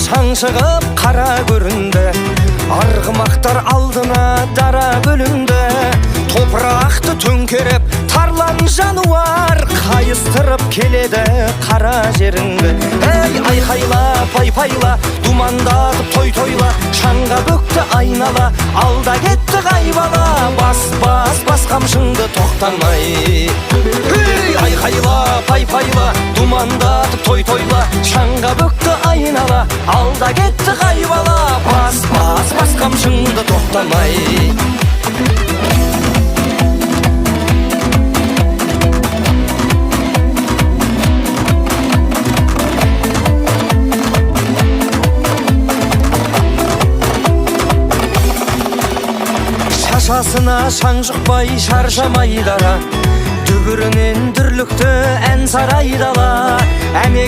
Шаң шығып қара көрінді, арғымақтар алдына дара бөлінді. Топырақты төңкеріп тарлан жануар қайыстырып келеді қара жеріңді. Ей, айқайла, пай-пайла, думандатып той тойла, шаңға бөкті айнала, алда кетті қай бала. Бас, бас, бас қамшыңды тоқтамай. Ей, айқайла, пай-пайла, думандатып той тойла, шаңға бөкті айнала, алда кетті қай бала. Бас, бас, бас қамшыңды тоқтамай. Шашасына шаң жұқпай шаршамай дара, дүбірінен дүрлікті ән сарай дала. Әне.